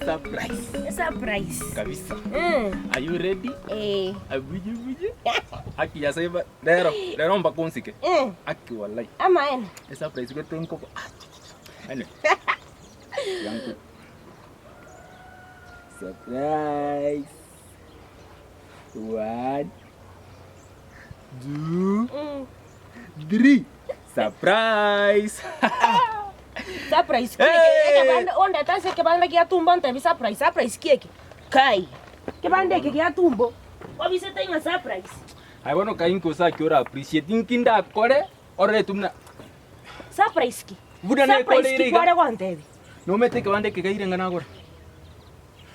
Surprise. Surprise. Kabisa. Mm. Are you ready? Eh. Abuye buye. Aki ya saiba lero, lero mpaka unsike. Mm. Aki wallahi. Amaene. E surprise gete nkoko. Anyway. Yangu. Surprise. One, two, Mm. three. Surprise. Surprise kieke. Hey! Ekebande ondete ase ekebande gia tumbo ntebi surprise, surprise kieke. Kai. Kebande eke gia tumbo. Kwabisete ng'a surprise. Aye bono kai inki osake ora appreciate inki ndakore orore tu buna Surprise ki? Buna Surprise nekoreire ki iga. kware gontebi? Nomete ekebande eke gaire ng'a nagora.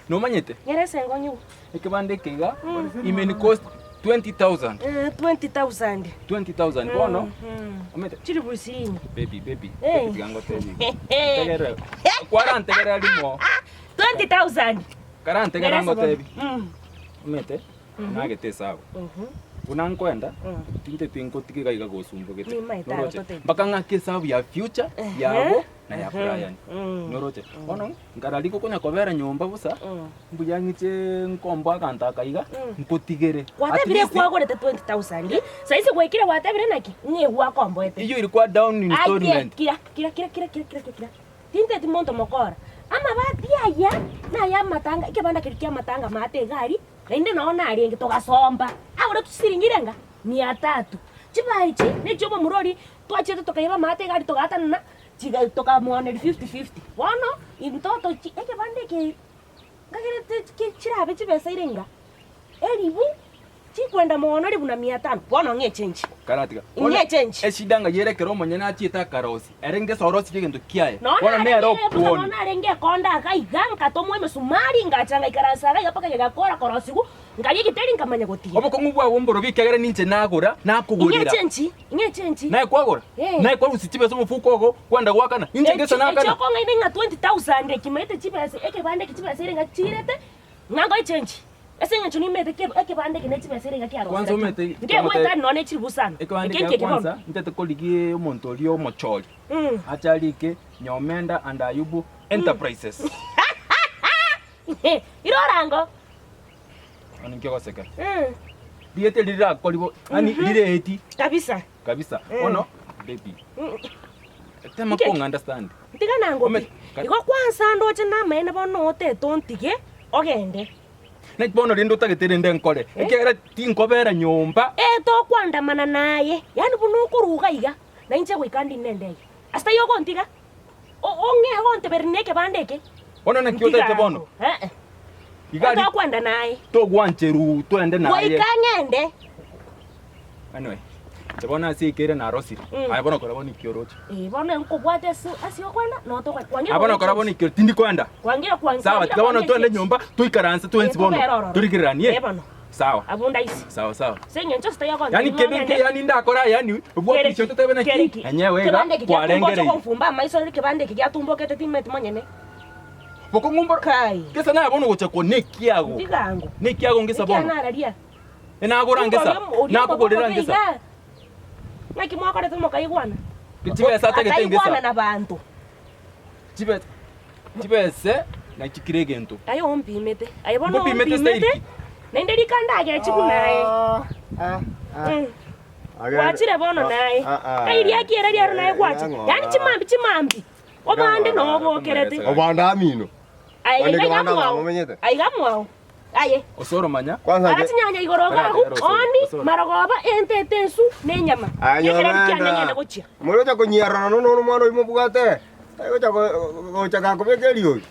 Nomanyete? Nyare ase engonyigwa. Ekebande eke iga ime cost 20,000. Eh, 20,000. 20,000 bono. Omanyete? Chilifu ishirini. Baby, baby, Eh. baby tiga ngotebi iga. Tegerera. Kwarantegerera rimo. 20,000. Karantegerera Nyare ase bono. ngotebi. Mm. Omanyete? Nagete esabu. Buna nkoenda, tinteti nkotiga iga iga gosumbogete. Nimaete Noroche? agototebia. Mpaka ng'ake esabu ya future yabo na ya Brian. Mm. Noroche? Bono nkarari gokonya kobera nyomba bosa, mbuya ng'iche nkomboa aganto aka iga, nkotigere. At Gwatebire least, kwagorete 20,000 saisi gwaikire gwatebire naki ng'a egwakomboete eyio iri kwa down Aye, installment. kira kira kira kira kira kira kira tinteti monto mokora amabati aya naye amatanga ekebanda keria kia amatanga maate egari naende noo narenge togasomba agore chisiringi renga mia tatu chibae echi na echia omomura oria twachete tokaiba amaate egari togatanana Chiga tokamoaneria fifty fifty. Bono intoto chi ekebanda eke nkagerete ki chirabe chibesa ire inga elifu chikwenda mono elifu na mia tano bono ng'a echenji. Karatiga. Ing'e echenji. Eshida ng'a yere ekero omonyene achiete akarosia, ere ngesa orosirie egento kiaye. Nonya Bono nere arenge busa okwoni. nonya arenge ekonda iga iga nkatomwa emesumari ngacha ngaikaransa iga iga mpaka gegakora korosigwa, nkaria egeteri nkamanya gotiira. Obokong'u bwabo mborobi ekiagera ninche nagora, Ing'e nakogorera. echenji. Ing'e echenchi. Naye kwagora? Eh. Naye kwarusia chibesa omofuko ogo, kwenda goakana? Inche ngesa Echi nakana. okong'aina ng'a 20,000 ekimaete chibesa ekebande eke chibesa ere ng'a chiirete, ng'a ngoe echenchi. Ase eng'encho nimaete ke ekebande eke ne chibesa ere ng'a Kwanza kiaroseretwe. omanyete Nkegoeta nonye ne chilifu isano. Ekebande Eke kia nki eke bono. kwanza ntete korigia omonto oria omochori Mm. ache arike Nyomenda and Ayubu Enterprises. Ira orango. Bono inki ogoseka? Mm. Rieta eri rirakori bo, yaani rire eti Kabisa. kabisa. Mm. Bono baby, Mm. tema Inki- kong understand. Ntiga nango Ome- pi. ka- Igo kwansa ndoche namaene bono otete ontige ogende. Naki bono rende otagete rende nkore, ekiagera tinkobera nyomba. Eh tokwandamana naye, yaani buna okoruga iga, na inche goika ndine endege. Ase taiyo ogontiga, o- ong'e gontebereria na ekebanda eke. Bono naki otagete bono? Eh-eh. Iga aria Tokwenda naye. togwancherwa twende naye. Goika ng'ende. Anyway, inche bono ase ekeire narosire. Mm. Aye bono kora bono iki oroche. Eh, bono nkobwate ase ase okwenda no tokwenda. Kwangire Aye bono kora bono iki tindi kwenda. Kwangire kwangire. Sawa, tiga bono twende nyomba toikaranse twensi bono. Torigereranie. Eh bono. Sawa. Abwo ndaisi. Sawa sawa. Ase eng'encho ase taiyo Yaani kende nke yaani ndakora yaani obwate isio totebe naki enyewe iga kwarengereire. Komfumba amaiso ekebande eke giatumbokete timeti monyene. Bokong'u mboro Kai. Gesa naye bono gocha ko nekiago. Ndigango. Nekiago ngesa bono. Ekianararia. Enagora ngesa. Nakogorera ngesa. Naki mwakorete mokaigwana? Chibesa atagete Akaigwana ngesa. na banto. Chibesa. Chibese nachi kira egento. Aye ompimete. Aye bono Nkopimete ompimete. style ki? Naende rika ndagechi buna aye. Ah, ah, ah. Mm. Agende- Gwachire bono naye. Ah, ah. Kai riaki ere riaro naye gwacha. Ng'ora. Yaani chimambi chimambi. Obande nobokerete. Obande amino. Aye Bande iga kebanda mwao. bamenyete. Aiga mwao. Aye. Osoro manya. Kwanza Ara nche- chinyanya igoro Ara, gagu, ara, osoro, oni, osoro. marogoba, ente ete ensu, na enyama. Aye, Ekero nyomenda. kiane ng'ende gochia. Morocha konyiarora nono nono omwana oyio mobwate. Aye gocha go- gocha gakobeka eriogi.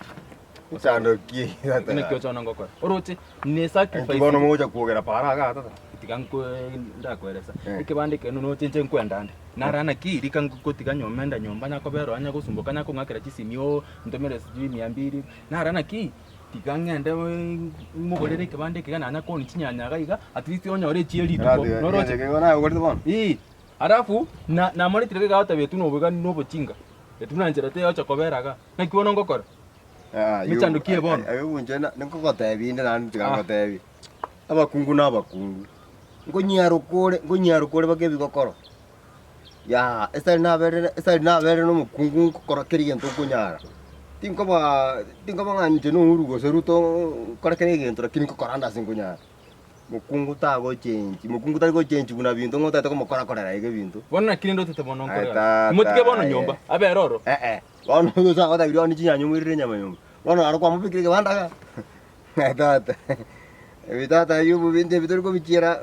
Mechando ki Eki nakio chono ngokora. Oroche ne sacrifice. Inki bono mogocha kwogera para igaa tata? Tiga nkwe ndakoeresa. Eh. Ekebande ekero noche inche nkwenda ande. Nara naki rika ngotiga nyomenda nyomba nyakobera oo nyagosumboka nyakong'akera chisimi oo ntomere sijui mia mbili. Nara naki tiga ng'ende mogorere ekebande eke iga nanya koonia chinyanya iga iga at least onyore echie rituko. Noroche? Igo naye ogorete bono? Ii. Alafu na namoretire iga agoteba etwe nobogani na obochinga. Etwe buna nchera teyocha kobera igaa. Naki bono ngokora? Mechando ki bono? Ayio inche nkogotebi inde naende tiga Ah. ngotebi. Abakungu na abakungu, nkonyiaroka ore nkonyiaroka ore mpaka ebigokoro. Yaa, esari naberire esari naberire na omokungu nkokora kera egento nkonyara. Tinkoba tinkoba ng'a inche na Uhuru gose Ruto nkore kera egento lakini nkokora ande ase nkonyara. Mokungu tagochenchi, mokungu tari gochenchi buna binto ng'a otagete komokora korera iga ebinto. Bono naki rende otete bono Aye nkore gasi? tata Motige bono aye. nyomba, abere oro. Eh eh, bono oyo ase agotebirie one chinyanya omoirere enyama nyomba, bono aro kwamobekire ekebanda igaa? Aye tata, ebi tata aywo bobe intwe ebi tori kobichiera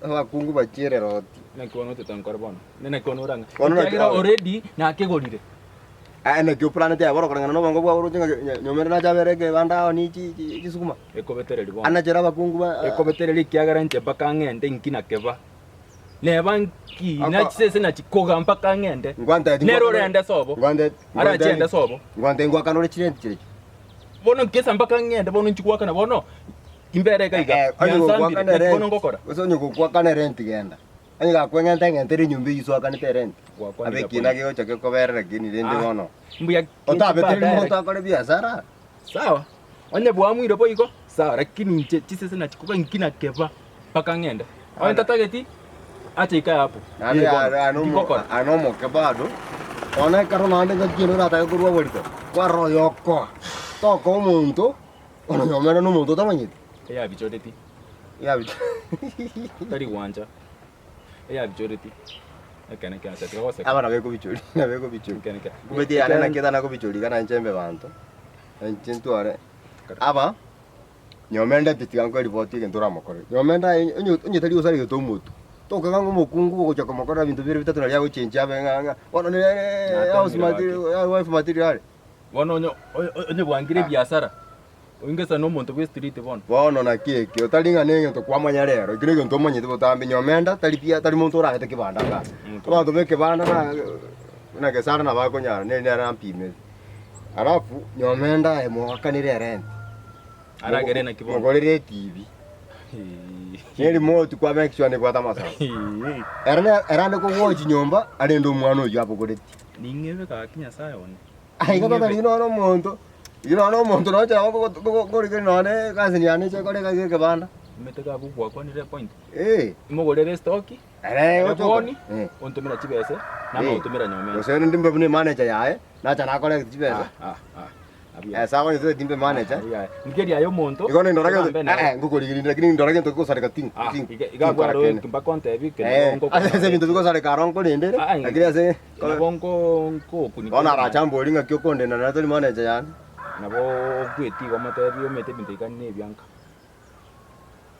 abakungu bachiere roti. Naki bono otete nkore bono? Naki bono orang'e? Bono naki Ekiagera aye. already nakegorire. Aye naki oplanete aye bono koreng'ana na obongo bwao oroche ng'a nya- nyomere nache abere ekebanda aonie chi- chi- chisukuma. Ekobetereri bono. Anachere abakungu ba Ekobetereri ekiagera inche mpaka ng'ende inki nakeba. Neba nki Aka- nachisese nachikoga mpaka ng'ende. Ngwanteti Nere ngwakanore- orende sobo. ngwante- Arache ende ngwanteti- sobo. ngwanteti ngwakanore chirenti chiria. Bono nkesa mpaka ng'ende bono inchi goakana bono imbere iga iga. Eh, onye Nyansambire, gokwakana naki erenti bono ngokora. gose onye gokwakana erenti genda. Onye gakweng'enta eng'ente ere enyomba eyio soakanete erenti. Gwakwanire Abe ekina gegocha gekoberera lakini rende Ah, bono. Mbuya Otabetereri baadaye. monto akore biasara. Sawa. Onye bwamuire boigo, sawa lakini inche chisese nachikoga inki nakeba mpaka ng'ende. Onye tatageti, acha ikae hapo. Naende Ee bono, are- are inki omo- ngokora? are omoke bado, bono ekero naende engaki ende oratake korwa oborito, kwarora oyokoa, tokoa omonto, oronyomere na omonto otamanyeti. Eyabichoreti. Yabicho Tari gwancha. Eyabichoreti. Ekene kia Nyasae, tiga goseka. Aba nabo ekobichori, nabo ekobichori. Ekene kia. Kumeti yane naki etana kobichori iga nainche mbe banto, nainche ntware, aba, nyomenda tiga nkoeripoti egento oramokore. Nyomenda aye onye onye tari gosarigete omotwe, tokaga ng'a omokungu ogocha komokorera ebinto bire bitato naria agochenchia abe ng'a ng'a bono nere house Natemire material, wife material are. Bono onye onye bwangire ebiasara, oingesa na omonto bwe street bono. Bono naki ekio, tari ng'a negento kwamanya rero, ekio negento omanyete botambe, nyomenda tari bia tari monto orarete kebanda igaa. Abanto ba ekebanda na buna Gesare nabo akonyara, nere nere ampimete. Alafu nyomenda aye moakanere erent, Aragere naki bono. mogorere etibi, na erimote kwa make sure nebwate amasabo. Ere ne ere ande kogochi nyomba arende omwana oyio abogoretie. Ning'ebe gaki Nyasaye one. Aye iga tata riria nonya omonto, riria nonya omonto nonya nabo nkorigereria nonya egasi yane inche ekore egasi ya ekebanda. Omanyete iga abwo gwakwanire epoint. Eh. Imogorere estoki, Ere gocha ebwoni, eh. ontomera chibese, nama Eh. otomera nyomenda. Gose rende mbe buna emanager yaye, nacha nakore chibesa. Ah, ah, ah. Abuya. Ase abanyete timbe manager. Abuya. Ngeria aye omonto. Igo nindora gento, ogambe nere. eh, eh, ngokorigereria lakini nindora gento kegosareka ting, Ah, ting, iga iga tinkora abwo kende. aro mpaka ontebi kende Eh, nabo ase ase ebinto bigosareka aro nkorendere, Ah, lakini ase nabo nko nkokunika. bono arache ambori ng'aki okondenda nere tori manager yane. Nabo ogweti igo omotebi omanyete ebinto iga nebianka.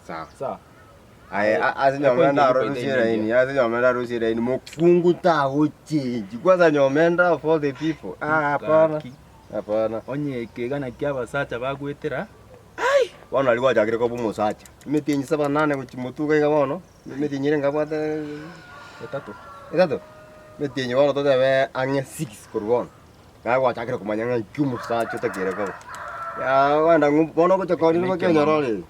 Sawa. Sawa. Aye Eh, ase eh, nyomenda point arorusie eye eraini, ase nyomenda arorusie eraini, mokungu tagochenji. Kwanza nyomenda of all the people. Ah, hapana. Gaki. Hapana. Onye eke naki abasacha bagwetera, Bono aria gwachakire koba omosacha. Emetienyi saba nane gochia motuko iga bono, emetienyi ere nkabwate etato. etato? Emetienyi bono totebe ang'e six korwa bono. Naye gwachakire komanya ng'a inki omosacha otakeire koba. Yaa kwenda ng'u bono ogocha koonia Eke mpaka nekemama. onyore ore.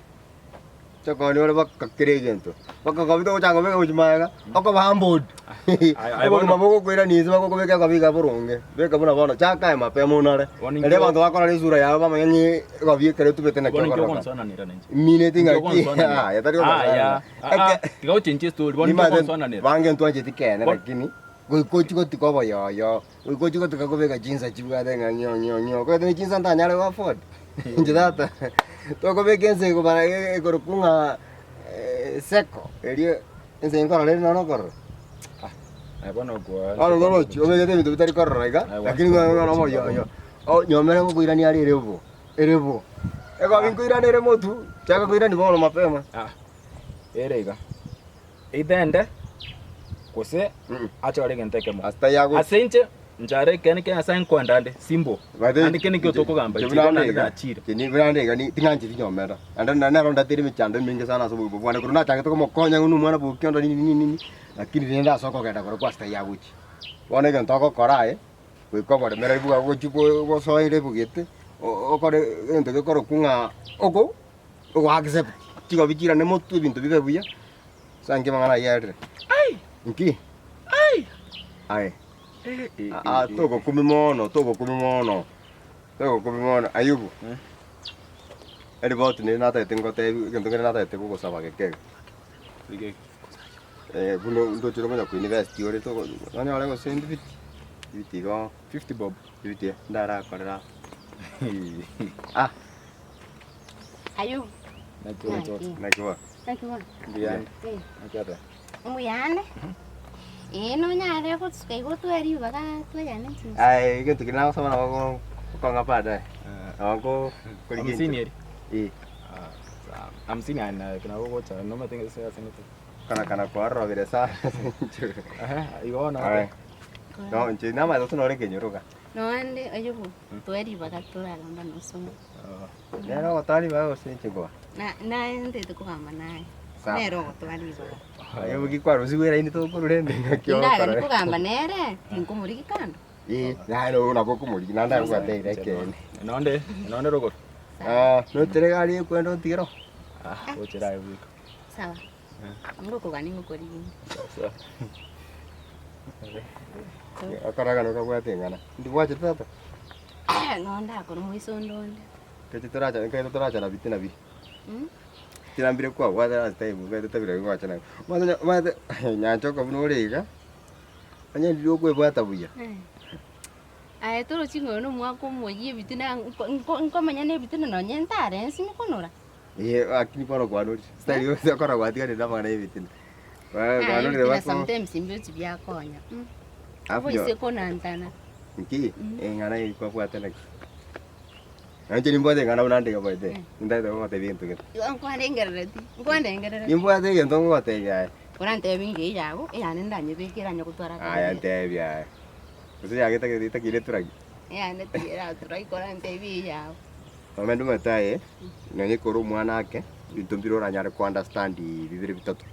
Gocha koonia ore mpaka kera egento. Mpaka okobita ogochaka kobeka gochia magega, okoba humbled. Aye, aye Obogima bono. bogokoirania inse bagokobeka ekobi iga boronge, beka buna bono chaka aye mapema onare. Bono Erio inkio- abanto bakorora esura yao bamanye ng'a ekobi ekero etubete naki Bono inkio okorora. ogonsoananera nainche. Mineti Inkio ng'aki ogonsoananera. yaya tari Aya, gogosoananera. ah, ah, Eke- tiga gochenchia estory, bono inkio Nimanyete ogonsoananera. bange ntwancheti kene Bon- lakini goika ochie gotiga oboyoyo, goika ochie gotiga kobeka chinsa chibwate ng'a ng'io ng'io ng'io, okogete ne chinsa ntanyare go afford inche tata tokobeka ensa ekobara ekorokwa ng'a seko eria ensa eye nkorora ere nonya okorora. Aye bono okwa- Bono ngorochi obegete ebinto bitari korora iga, Aye, lakini gwancha ng'a gochia oboyoyo, nyomere ngokoirania are ere bo, ere bo. Ekobi nkoirana ere motu, chaka koirania bono mapema. Ah, ere iga. Either ende, gose achore egento ekemo. Ase taiyo ago- Ase inche, nchare ekeene kia Nyasae nkoenda ande, simple. Naende ekio nakio tokogamba, Inche inche igo buna naende iga, nachire. inche ni- buna iga ni- ting'ancheti nyomera. Naende na- nero ndateire emechando emenge sana ase obogima bwane, korwa nachagete komokonya buna omwana bwa okiondo nini nini nini, lakini rende ase okogenda korokwo ase taiyo agochia. Bono egento ogokora aye, goika oboremereri bwago gochia bo- bosoere ebogete, o- okore egento gekorokwa ng'a oko ogo accept, chigobi chirane motwe ebinto bibe buya. Ase inki amang'ana ayio arire? Inki? Aye. Ah, togokumi mono, togokumi mono. Togokumi mono. Ayubu. Eh. Eripoti nere natagete ngotebi, egento kere natagete gogosaba geke iga. Eh, buna ndoche konya ko invest ore togo nonyore gose mbibiti. Mbibiti igo 50 bob. mbibiti ndarakorera. Ah. Ayubu. Naki bono? Naki bono? Naki bono? Mbuyande. Eh. Naki ata? Mbuyande. Ee nonyare gotusuka igo otware ribaga twayane chinsa. Aye egento keria nagosoma nabo gokong'a baadaye. Nabo nko korigia Hamsini eri? Eh. Ah, sawa. Hamsini aye naye nabo ogocha nomanyete ng'a ase ase ng'ete. Kana kana kwarorobire sana ase inche. Ehe, igo bono Aye. No inche namanyete gose nore ekenyoro iga. Nonde Ayubu, toe ribaga toragamba nosome. Nere ogotoa ribaga gose inche nkoa? Na naye ntete kogamba naye. Sawa. Nere ogotoa ribaga. Aye boki kwarusigwe eraini tokorwa rende ng'aki Indagani ogokora. kogamba nere, tinkomorigi kando. Eh, naye nabo nabo okomorigi naende agogotebia ekeene. Nonde, nonde rogoro. Ah, notere egari ekwenda ontigere oo. Ah, gochera aye bweka. Sawa. Ngokogania ngokorigi. Sawa. Okoragana okabwate eng'ana. Ndibwachete tata? Ng'o ndakore moiso onde onde. Nkache toracha nkaete torachana bitina biri. Bitina mbire kwabwate last time nkaete tabire gochana. Omanyete omanyete nyanchoka buna ore iga, onye ndiri okoebwata buya. Aye torochi ng'a oyo nomwaka omoyia ebitina nko- nko- nkomenya na ebitina nonye ntare nsinye konora. Eeh lakini bono kwanorire, style yonsi okora gwatiganire na amang'ana ya ebitina. Aye Kwanurire ebitina bako sometimes mbirochi biakonya. Alafu Oboise konantana. Nki? Eng'ana eye kwabwate naki? Inche nimbwate eng'ana buna nde iga by the way, nintagete gogotebia egento gete. Igo nkwandengerereti, nkwandengerereti. Nimbwate egento ngogotebia aye. Orantebie ng'a eyago, eyane ndanyebeke eranye gotwara Aya ntebia aye. Gose yage etagete etakeire eturagi? Eyane tiyeratura iko orantebie eyago. Mama ndumate aye, nonye kore omwana ake, ebinto mbire oranyare ko understand bibere bitato.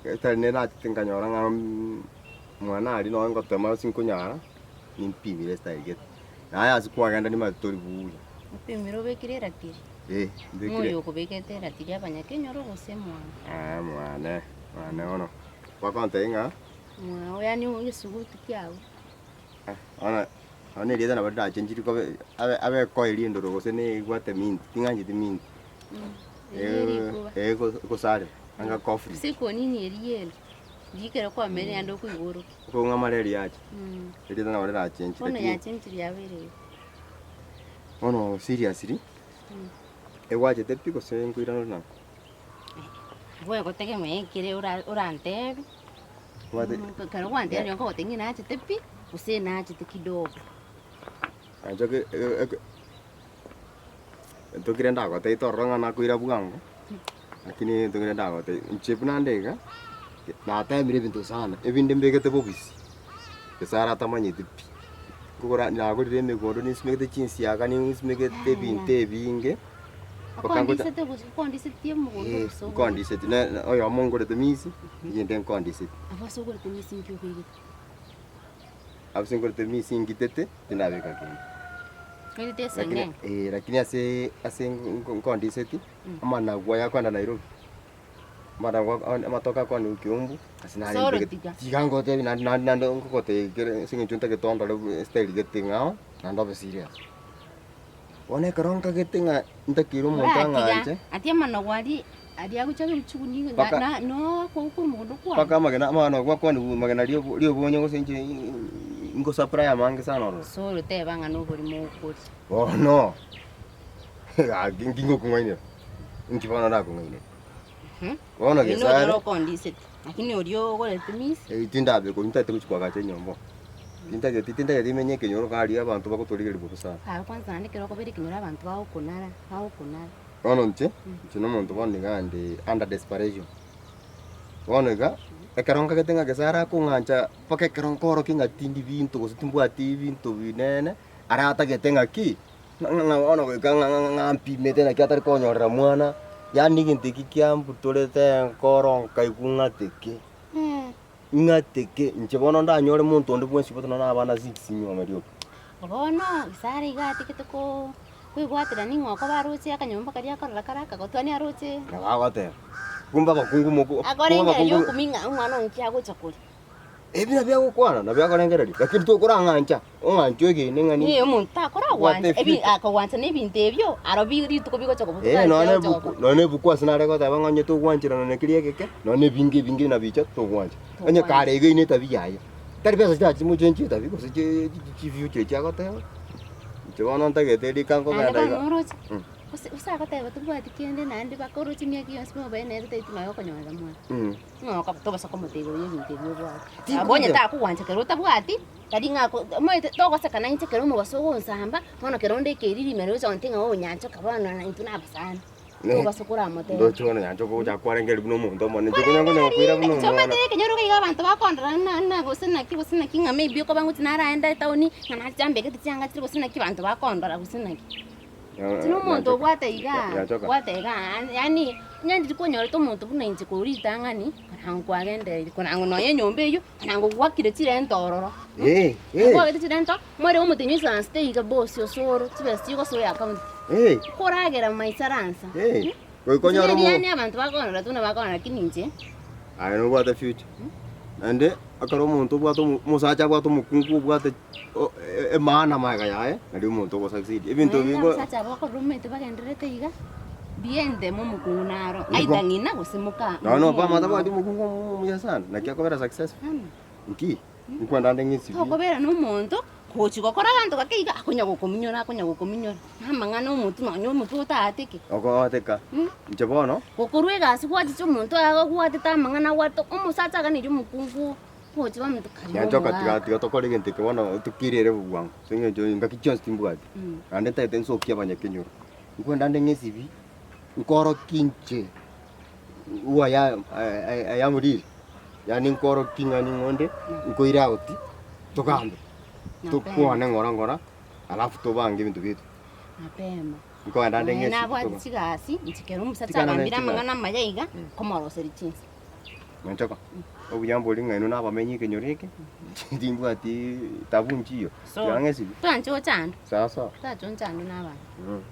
Ekero narachete nkanyora ng'a mwana aria nonye ngotema ase nkonyara, nimpimire estyle gete. Naye ase kwagenda nimanyete tori buya. Opimire obekire eratiri? Eh, mbekire. Ng'o oyo okobekete eratiri abanyakenyoro gose mwana? Eeh mwane, mwane bono. Bakontebia ng'a. Mwao yaani egesuguti kiago. Bono bono erieta nabo rirachenchiri kobe abe abe ekoeria endoro gose na ebwate minti, ting'ancheti minti. Eria erikuba. Eh egosarera, anga kofri. Gose ekonini eria ere, riria ekero kwamera naende okoigorokia. Okong'a amararia ache, erieta nabo rirachenchi Bono lakini yachenchiri yabeire igo. bono seriously, egwachete pi gose nkoirana ore nabo? Bwegotegemea ekere ora orantebi. Ekero gwantebirie nkogotebia ng'a nachete pi, gose nachete kidogo. Anchoke egento kere ndagotebie tororo ng'a nakoira bwango, lakini egento kere ndagotebie, inche buna nde iga, natemire ebinto sana, ebinde mbegete bobisi, Nyasaye atamanyeti pi. Nkogora nagorire emegondo ninsimegete chinsiaga ninsimegete ebinto ebinge. Okondisete gose okondisetie omogondo Eh, gose ogorete? nkondiseti ne ne oyomo ngorete misi, eyende nkondiseti. Abwo ase ogorete misi nki obegete? Abwo ase ngorete misi ngitete, tindabeka kende. Oirete Lakini eseng'enge? eh, lakini ase ase nko nkondiseti, amanagwa aya akoenda Nairobi, amanagwa amatoke akoenda Kiambu, ase nare Soro mbegete. tiga. Tiga ngotebi naende naende naende nkogotebia kere ase eng'encho ntagete ondore estyle gete ng'ao, naende obe serious. Bono ekero nkagete ng'a ntakeire omonto Oratiga, ang'anche, ati amanogo aria aria agocha gochuguni na Mpaka- na no okwa omogondo mpaka kwane. amagena amagena gwakwani magena riobo riobonye gose inche ngosupply amange sana ororo. Soro teba ng'a noborimo okoria. Bono, gaki nki ngokong'ainera? Nki bono ndakong'ainere? Bono Oyo Gesare, noro okondisete, lakini oria ogorete misi. eh, tindabekwa ntagete gochia koagacha enyomba oo. Tintageti tintageti menye ekenyoro karia abanto bagotorigereria bobe sana. Aye kwanza naende ekero okobera ekenyoro abanto bagokonara, bagokonara. Bono inche, inche na omonto bono iga ande under desperation. Bono iga, ekero nkagete ng'a Gesare akong'ancha mpaka ekero nkorokia ng'a tindi binto gose timbwati binto binene, aratagete ng'aki, ng'a ng'a bono goika ng'a ng'a ng'a mpimete naki atari konyorera mwana, yaani egento eki kiambutorete nkoro nkaigwa ng'ate ki. Ing'ate ki? Inche bono ndanyore monto onde bwensi bote nonya na abana six nyuome rioka. Bono Sara iga atigete ko koigwatera ning'o okoba aroche akanyomba karia akorora kare akagotwa nigo aroche. Nabo agoteba, kumbe abakungu moko kumbe Akorengereria abakungu okumia ng'a omwana oyo nki agocha koria. Ebi nabio agokwana, nabio akorengereria, lakini tokorang'ancha, ong'anche oegene ng'a Nigo omonto takoragwancha, Obwate ebi future. akogwancha na ebinto ebio, aro bi rituko bigocha kobutoka Eh, nonya aria ogocha ebuku, gokora. nonya na ebuku ase nare goteba ng'a onye togwancherana na keria egeke, nonya na ebinge ebinge nabicha togwancha. Onye Togwancha. kare iga eine etabi yaye. Tari besa chirachimoche nchitabi gose chi chifuture echi agoteba, inche bono ntagete rika Naende nkogenda bono iga. oroche, ose osagoteba tobwati kende naende baka oroche emiaka yonsi bono obae nere taeti nonya okonyorera mwana. Ng'a oka tobasa komotebia igoro ya ebinto ebi obwate. Nabo onye takogwancha kero otabwati, tari ng'a ako omanyete togoseka nainche kero omobaso ogonsamba, bono kero onde ekeriri ime roche onte ng'a onyanchoka bono na intwe na abasani. Tobaso koramotebia. Ndoche bono nyanchoka ogocha kwarenge buna omonto omonene, inche konya nkonya gokoira buna omwana. Omanyete ekenyoro iga abanto bakondora na na gose naki gose naki ng'a maybe okoba ngochi naraende etaoni, ng'a nache ambegete chianga chire gose naki abanto bakondora gose naki. Inche na omonto obwate igaa, obwate igaa yaani onye ndiri konyorete omonto buna inche korwa ritang'ani, korang'o kwagendereri, korang'o nonye enyomba eywo, korang'o gwakire chirento ororo, kwagete chirento, mware omotenyi oisaransete iga bosi osoro, chibesa chigosoa eakaunti, koragera maisaransa, Goika onyore Inche yaani abanto bakondora tu nabakondora lakini inche. Aye nobwate future, naende ekero omonto obwate omo omosacha abwate omokungu obwate o- e- emaana magega yaye, nario omonto ogo succeed. Ebinto Naende bingo abasacha aba bakorora omanyete bagendererete iga, mbiente mo omokungu naro, Igo. either ng'ina gose moka Nonya na Obama omong'ina tabwati oo. omokungu omuya sana, naki akobera successful? Bono. Nki? Nkwenda nde ng'esibie. Tokobera na omonto, gochi gokora abanto gake iga, akonya gokominyora akonya gokominyora, na amang'ana omotwe nonya omotwe otaateke. Ogoateka, inche bono. Gokorwa egasi gwachicha omonto agwatete amang'ana agwate omosacha aganeiri omokungu gochi bamonto karibu Nyanchoka tiga omogaka. tiga tokore egento eke bono tokirere bwango, ase eng'encho ngaki chionsi timbwati, naende ntagete nsokie abanyakenyoro. Nkwenda nde ng'esibie, nkorokie inche who I am, I am really. Yaani nkorokia ng'a ning'o onde, nkoire out, togambe, tokwane ng'ora ng'ora, alafu tobange ebinto biaito. Mapema. Nkoenda ande Nonya ng'esi nabwate toba. chigasi, inche kero omosacha Tikana agambire ne chigasi. amang'ana amaya iga, nkomoroseria chinsa. Nyanchoka, obuya mbori ng'a inwe nabamenyi ekenyoro eke, timbwati tabu nchiyo, So, tiga ng'esibi. twanche ochandwe, Sawa sawa. twacha onchandwe na abanto.